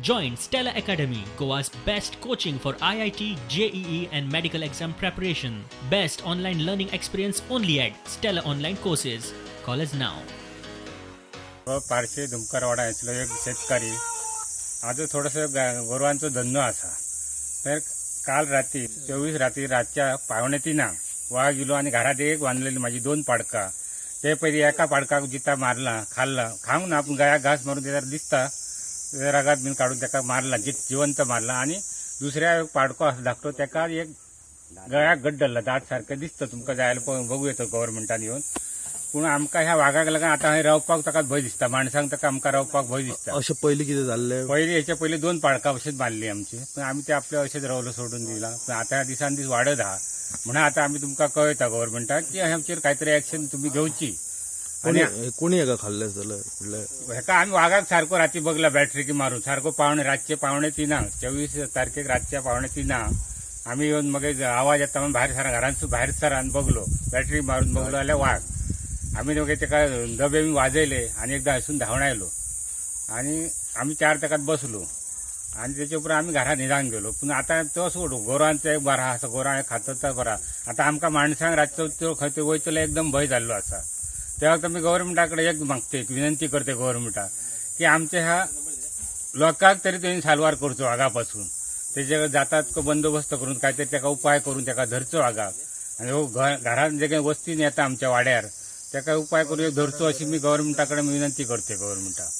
Join Stella Academy, Goa's best coaching for IIT, JEE and medical exam preparation. Best online learning experience only at Stella Online Courses. Call us now. Parse धुमकरवाडा आसलो एक शेतकरी आजो थोडोसो गोरवांचो धंदो आसा. तर काल राती 24 राती रातच्या 2:45 वाग इलो आनी घरात एक बांदलेली माझी 2 पाडकां. ते पयलीं एका पाडकाक जिता मारला, खाल्ला, खावंक ना पूण गळ्याक घास मारून तेजार दिसता रगात बीन काडून तेका मारला, जिवंत मारला. आनी दुसऱ्या एक पाडको आसा धाकटो, तेका एक गळ्याक गड्डल्ला, दांत सारकें दिसता तुमकां जाय जाल्यार बघू येता गव्हर्मेंटान येवन. पूण आमकां ह्या वागाक लागून आतां हय रावपाक ताका भंय दिसता, माणसांक ताका आमकां रावपाक भंय दिसता. अशें पयलीं कितें जाल्लें? पयलीं हेच्या पयलीं 2 पाडकां अशेंच मारली आमची, पूण आमी ते आपले अशेंच रावलो सोडून दिला. पूण आतां ह्या दिसान दीस वाडत आहा म्हणून आतां आमी तुमकां कळयता गव्हर्मेंटाक की आमचेर कांय तरी एक्शन तुमी घेवची. कोणी हेका खाल्लें आसतलें? म्हणल्यार हेका आमी वागाक सारको राती बगला बॅटरी मारून सारको रातचे 2:45 24 तारखेक रातच्या 2:45 आमी येवन मगीर आवाज येता म्हणून भायर सरा, घरांतसून भायर सरान बगलो, बॅटरी मारून बगलो जाल्यार वाग. आमी मागीर तेका डबे बी वाजयले आनी एकदां हयसून धांवडायलो आनी आमी 4 ताकात बसलो आनी तेचे उपरांत आमी घरा न्हिदांक गेलो. पूण आतां तो सोड, गोरांचो एक बरो आसा, गोरां खातात बरा. आतां आमकां माणसांक रातचो त्यो खंय ते वयतले एकदम भंय जाल्लो आसा. तेव्हा आमी गव्हर्मेंटा कडेन एक मागते, विनंती करते गव्हर्मेंटाक की आमच्या ह्या लोकांक तरी तेणी साल्वार करचो वागा पासून. तेजे जातात तो बंदोबस्त करून कांय तरी तेका उपाय करून तेका धरचो वागाक. आनी हो घरान जे काही वस्तीन येता आमच्या वाड्यार तेका उपाय करून एक धरचो अशी मी गव्हर्मेंटा कडेन विनंती करते गव्हर्मेंटाक.